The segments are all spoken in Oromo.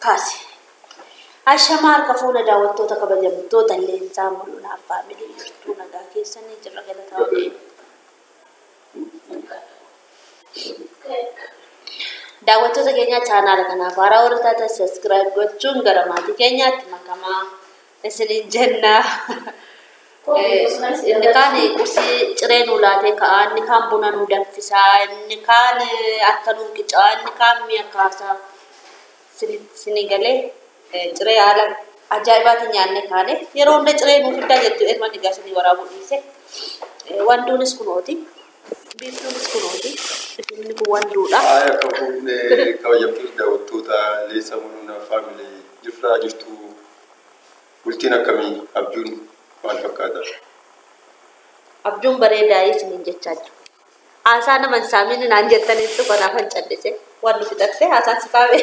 Kaase. Ashamaa harka fuula daawwattoota kabajamtoota Leensaa Mul'unaaf Family jirtuu nagaa keessanii jirra galataa. Daawwattoota keenya chaanaala kanaaf haaraa warra taatan subscribe gochuun gara maatii keenyaatti makamaa isiniin jenna. Inni kaan qursii ciree nuu laatee ka'aa, inni kaan buna nuu danfisaa, inni kaan harka nuu qicaa, inni kaan mi'a kaasaa. Isinii galee ciree haala ajaa'ibaatiin nyaannee kaane yeroo hunda ciree nuu fiddaa jettu elma dhigaa isinii waraabuu dhiise. Wanduunis kunooti. Biiftuunis kunooti. Inni kun wanduudha. Haaya akka fuullee kabajamtoota daawwattoota Leensaa Mul'unaaf Family jirraa jirtu bultiin akkamii abjuun maal fakkaata? Abjuun bareedaa isiniin jechaa jiru. Haasaa nama hin saamin naan jettaniittu kanaaf hin callise. Waan nu fixatte haasaan si kaa'e.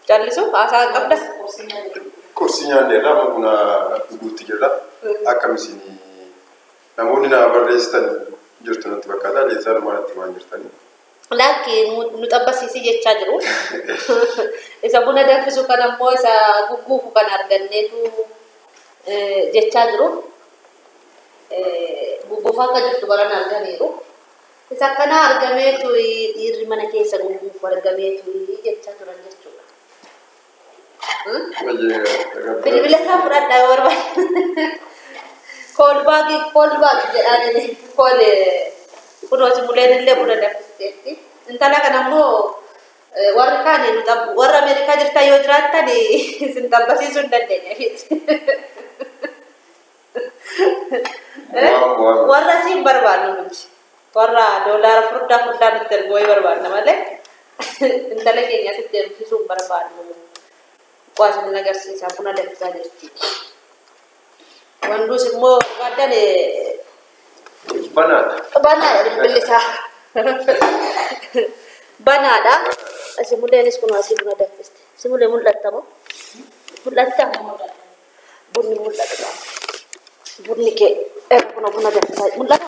Callisu haasaa qabda. Qursii nyaanneerra amma buna dhuguutti jirra. Akkam isinii namoonni naa barreessitan jirtu natti fakkaata. Leensaa maal waan jirtanii? Lakki nu xabbasiisii jechaa jiru. Isa buna danfisu kan ammoo isa gugguufu kan arganneetu jechaa jiru. Gugguufa akka jirtu baran arganiiru. Isa akkana argameetu dhiirri mana keessa gugguufu argameetu jechaa turan jechuudha. Bilbila isaa fudhadhaa yoo barbaade. Koolbaagii jedhaan kool kunuunsi muleen illee buna danfisteetti. Intala kana immoo warri kaan warra Ameerikaa jirtan yoo jiraattan isin xabbasiisuu hin dandeenya. Warra siin barbaannu nuti. Warra doolaara furdaa furdaa nutti ergu wayii barbaanna malee intala keenya asitti ergisuu hin barbaannu. Waa isin agarsiisa buna danfisaa jirti. Wanduus immoo barbaadan Banaadha. Banaadha bilbilli isaa. Banaadha. Simuleenis kun asii buna danfiste. Simulee mul'atta moo? Mul'atta? Bunni mul'ata. Bunni kee kuna buna danfisaa mul'ata?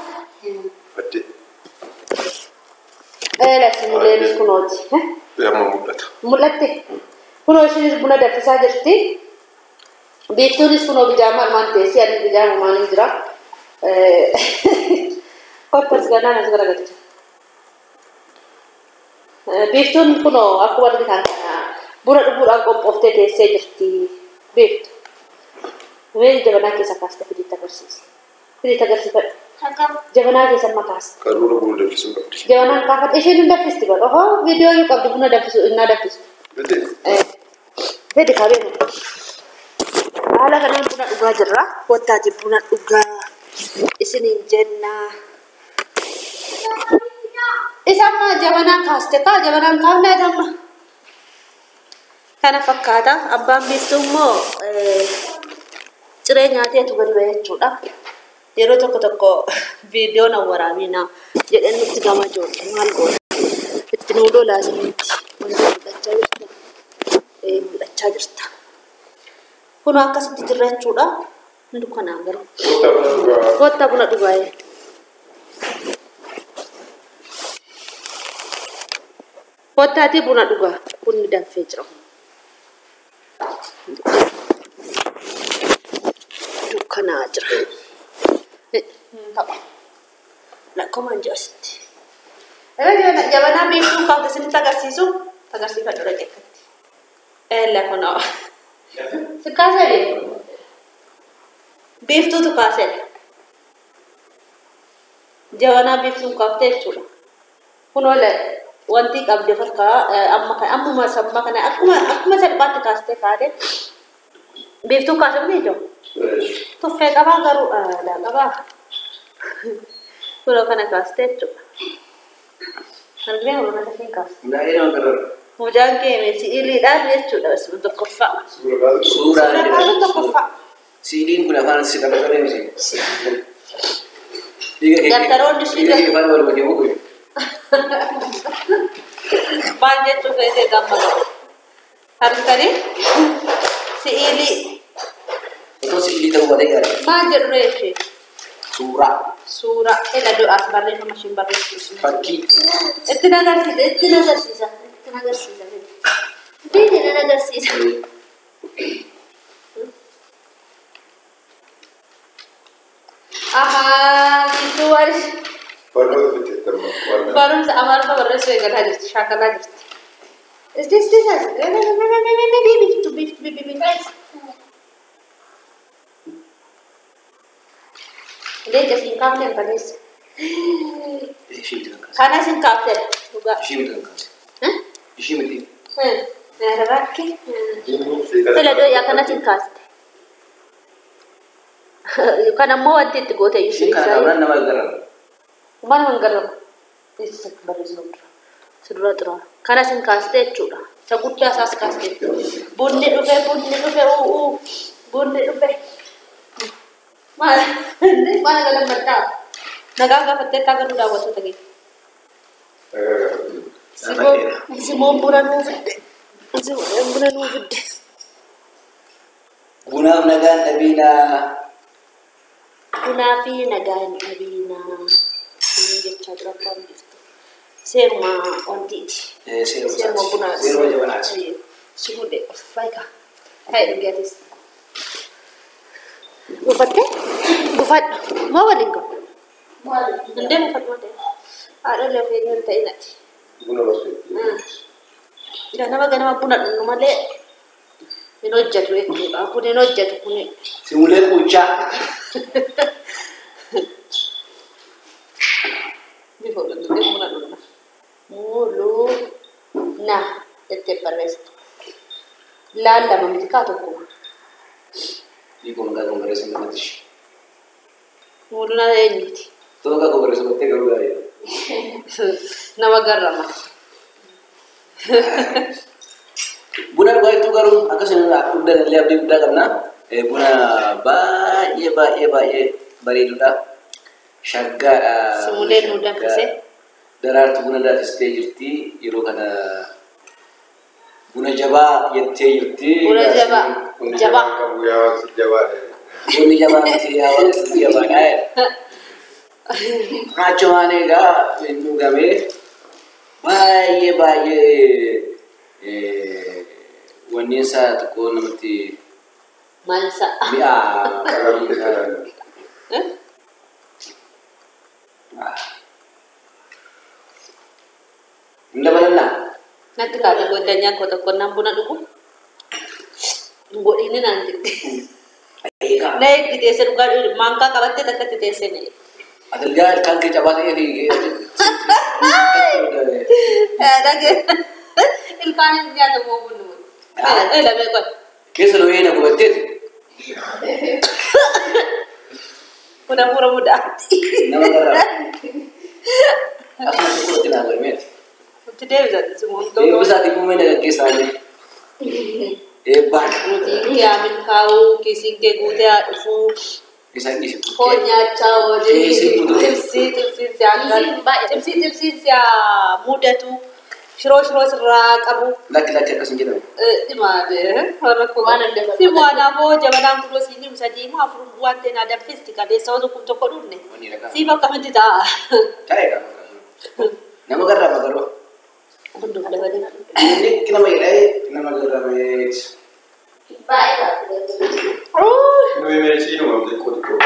Baddee. Eela simuleenis kunooti. Amma mul'ata. Mul'atte? Kunoo ishiinis buna danfisaa jirti. Biiftuunis kunoo bijaamaa armaan teessee ani bijaama maaniin jira. Kottas ganaan as garagalcha. Biiftuun kunoo akkuma argitan kana buna dhuguudhaan qophooftee teessee jirti. Biiftu. Mee jabanaa keessa kaastee fidiitti agarsiisi. Fidiitti agarsiifadhu. Jabanaa keessa amma kaasta. Karoora buna danfisuu qabdi. Jabanaan kaafadhe isheen hin danfisti bara. Ohoo viidiyoo yoo qabdi buna danfisu innaa danfistu. Miti? Fedi qabee haala kanaan buna dhugaa jirra. Kottaati buna dhugaa isiniin jenna. Isa amma jabanaan kaaste kaa jabanaan kaafnee amma. Kana fakkaata. Abbaan biiftuu immoo ciree nyaateetu gadi ba'e jechuudha. Yeroo tokko tokko viidiyoo na waraabina jedheen nutti gama ijoollee maal goona. Itti nuu lolaa isinitti. Wanti mul'achaa jirta. Mul'achaa jirta. Kun akkasitti jirra jechuudha. Hundi kanaan garuu. Kottaa buna dhugaa. Kottaa buna dhugaa. Kottaatii buna dhugaa. Bunni danfee jira. Dukkanaa jira. Tapha. Lakkomaan jiru asitti. Jabanaa biiftuun kaafte isinitti agarsiisu. Agarsiifadhu dhaqeeffatti. Eella kunoo. Si kaasee beeku. Biiftuutu kaasedha. Jabanaa biiftuun kaaftee jechuudha. Kunoo wanti qabde farkaa amma kana ammuma samma kana akkuma salphaatti kaastee kaate biiftuun kaasee ni jiru. Tuffee qabaa garuu aadaa qabaa. Kunoo kana kaastee jechuudha. Argee humna isheen kaaste. Mucaan kee si'iliidhaan jechuudha tokkoffaa. Suuraa Suuraa tokkoffaa. Siiliin kun afaan si qabatame miti. Dabtaroonni Dhiiga kee afaan wal wajjin bu'u. Maal jechuu feetee gammada. Argitanii si'ilii Otoo siilii ta'uu baatee gaarii. maal jedhu reeshee Suuraa. suuraa ela du'aas barreeffama ishiin barreessitu. Fakkii. Itti agarsiisa itti agarsiisa itti agarsiisa. Diini nan agarsiisa. Ahaa, biiftuu waan Barnoota fixeettamma. barumsa amaariffa barreessuu eegalaa jirti, shaakalaa jirti. Isti isti isaas. Biiftuu biiftuu biiftuu. Leenca siin kaafne hin barreessa. Ishii miti kan kaase. Kana siin kaafte dhugaa. Ishii miti kan kaase. Ishii miti. Rakkee. Fila dooyyaa kana siin kaaste. Kan ammoo wanti itti goote iyyuu Ishiin kana qabnaan nama gargaara. Maal hin garramu? Eessa barreessu dura. Si dura xura. Kana siin kaaste jechuudha. Isa guddaa isaas kaaste. Bunni dhufe bunni dhufe u'uu bunni dhufe. Maal maal galammaddaa? Nagaa gaafattee akka agarru daawwattoota kee. Simoon buna nuu fidde. Simoon buna nuu fidde. Bunaaf nagaan dhabiinaa. Bunaa fi nagaa hin dhabiinaa. Inni jechaa jira abbaan jirtu. Seeruma wantiiti. Seeruma Seeruma bunaati. Seeruma jabanaati. Si fuudhee uffata. Hai dhugaatis. Buufattee? Buufadhu. Moo waliin gahu? Hundee buufadhu malee. Haadha ofii hin ta'in ati. Buna barreeffama. Ganama ganama buna dhugnu malee hin hojjetu jechuudha. Kun hin hojjetu kun. Simulee quuccaa. Bifa dhugnu buna dhugna. Muluu na jettee barreessitu. Laan lama miti kaa tokkuma. Hiikoo maqaa koo barreessan kanatti ishee. Muluu na eenyuti? Too maqaa koo barreessan battee garuu gaariidha. Nama garrama. Buna dhugaachuu garuu akkasuma dhugdan illee abdii guddaa qabna. Buna baay'ee baay'ee baay'ee bareedudha. Shaggaadha. Simulee nu danfise. Daraartu buna danfistee jirti. Yeroo kana buna jabaa jettee jirti. Buna jabaa. Jabaa. Qabu yaa si jabaadha. Bunni jabaa miti yaa waaqni jabaadha. Achumaan egaa hin dhugamee baay'ee baay'ee wanni isaa xiqqoo namatti Maal isaa? mi'aa. Qabu Hin dabalannaa? Natti kaate goddanyaa koo tokko naan buna dhugu. Godhini naan jette. Eegaa. Na eegdi teessee dhugaa maankaa qabattee takkatti teessee na eegdi. Atilgaa kan kee cabaa ta'ee fi Dhagee ilkaan hin nyaatamu bunni kun. Lamee qoy. Keessa looyee na gubatteeti. Kun hafuura mudaati. Nama garraa. Akkuma tokkotti naa godhameeti. Itti deebisati simoon tokko. Eebbisaati muumee na gaggeessaa jiru. Eebbaan. Hojiin kee haa milkaa'uu, kiisiin kee guutee haa dhufuu. Isaan dhiise. Foon nyaachaa oolii. Kiisiin guutuu. Xibsii xibsiin si haa xibsii xibsiin si haa mudatu. Shiroo shiroo sirraa qabu. Lakki lakki akkas hin jedhamu. Simuanaafoo jabanaan kunoo siinii sadii moo afur waan ta'e naa danfisti qabeessa osoo kun tokko dhunne. Wanni ragaa. Siif akkamitti ta'a? Ta'e qaba. Nama garraa magaroo. Hundum dabalee. Inni nama jedhee nama garraameeti. Nuyi meeshiinuma xiqqoo xiqqoo.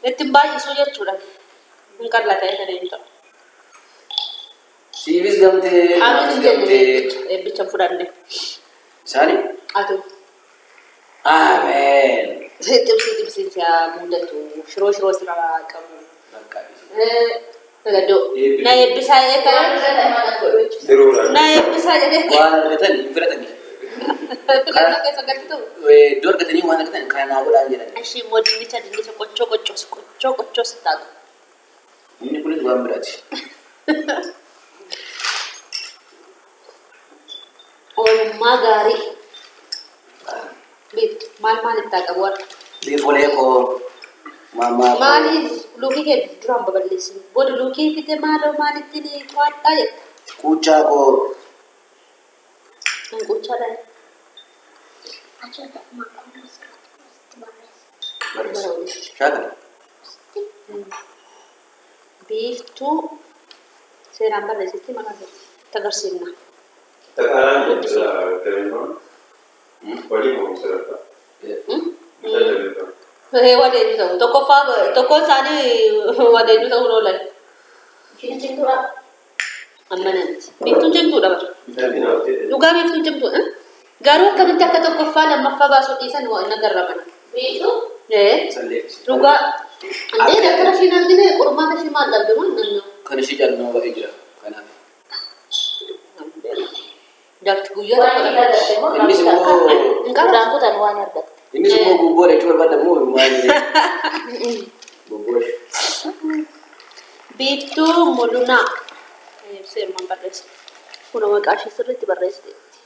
Ittiin baay'isuu jechuudha. Hin qal'ata isa deemu ta'u. Siifis gamtee. Amin hin jenne eebbicha fudhanne. Isaani? Atu. Ameen. Xibsii xibsiin si haa mudatu. Shiroo shiroo sirraa qabu. Bakka. Gaddoo. Na eebbisaa jedhee Yeroodhaan. Na eebbisaa jedhee. Waan argatan hin filatanii. Filannoo keessa galchitu. Iddoo argatanii waan argatan kana naa godhaan jedhan. Ishii immoo dinnicha dinnicha qochoo qochoo qochoo qochoo si taatu. Inni kunis waan biraati. Oolmaa gaarii. Beektu maal maal itti qabu har'a? Biifolee koo maamaa koo. Maali luukii kee duraan babal'eessin. Booda luukii fite maaloo maalitti ni qo'adhaa jetta. Quuccaa koo. Hin quuchaadha. Shaakala. Biiftuu seeraan barreessitti maqaa keetti agarsiifna. Waleenyu ta'u tokkoffaa tokkoon isaanii waleenyu ta'uu oolan. Ishiin cimtuudha. Amma nanti. Biiftuun cimtuudha bara. Dhugaa biiftuun cimtuudha. Garuu akkamitti akka tokkoffaa lammaffaa baasuu dhiisan waan agarra mana. Biiftuu? Dhugaa. Andee daktara ishiin argine qormaata ishii maal dhabde moo hin dhabne? Kan ishii caalmaa baay'ee jira. Kanaaf. Jaarti guyyaa Waan tokko inni argatte moo? Innis immoo Kudhaan kutan waan argatte. Innis immoo gubboo jechuu barbaadda moo maal? Gubboo. Biiftuu Mulunaa. Seerumaan barreessa. Kun maqaa ishee sirriitti barreessiteetti.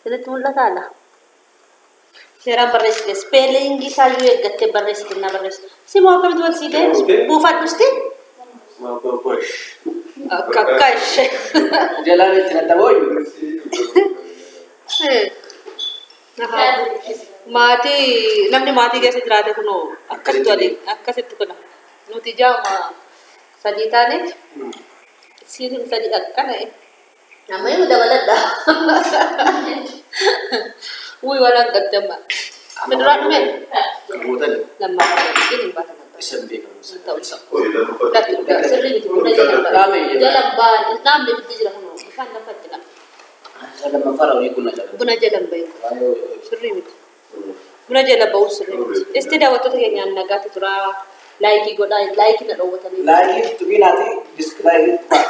Sirriitti mul'ataa laa? Seeraan barreessite. Ispeelingii isaayyuu eeggattee barreessite na barreessite. Simoo akkamitti wal siidee buufadhusti? Akka akka ishee. Jalaan itti naxxabooyu. Maatii namni maatii keessa jiraate kunoo akkasitti waliin akkasitti kuna. Nuti jaama sadii taaneef siin sadii akkana. Nama yoo dabaladha. Wuy waan hanqatte amma. Muduraa dhume Gootan lammaffaa hin baatan. isa hin beekamu. Lakki dhugaa sirrii miti buna jala Dhaame ba'an. Jala ba'an hin dhaamne ibiddi jira kunoo bishaan lafatti naqu. Isa lammaffaa raawwii kun na jala. Buna jala hin bahin sirrii miti. Buna jala ba'uun sirrii miti. Isti daawwattoota keenyaan nagaatti turaa laayikii godhaa laayikii na dhoowwatanii. Laayikii tuqinaati diskilaayikii tuqaa.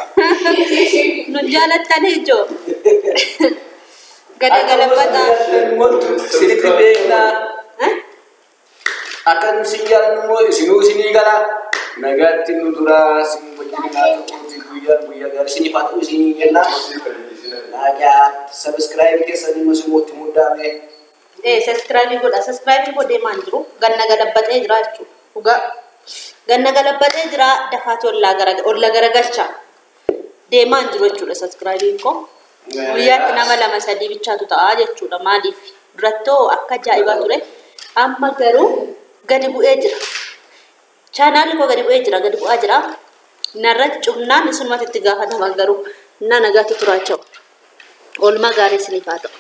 Nun jaalattanii ijoo. Gada galabbataa. Sirriitti beeknaa. Akka nu sin jaalannu immoo isinuu isinii gala. Nagaatti nu turaa sin wajjin haa ta'uuti guyyaa guyyaa gaarii isiniif haa ta'u isinii jenna. Nagaa sabiskiraayib keessan immoo isin muddaame. Sabiskiraayibii godha. Sabiskiraayibii godhee maan jiru ganna galabbatee jira jechuudha. Dhugaa. Ganna galabbatee jira dafaati olla garagalcha. Deemaan jiru jechuudha sabiskiraayibiin koo. Guyyaatti nama lama sadii bichaatu ta'a jechuudha maaliif durattoo akka ajaa'ibaa ture amma garuu gadi bu'ee jira. Chaanaalli koo gadi bu'ee jira gadi bu'aa jira. Narratti cufnaan isinumatti itti gaafatama garuu na nagaatti turaacha'u. Oolmaa gaarii isiniif haa ta'u.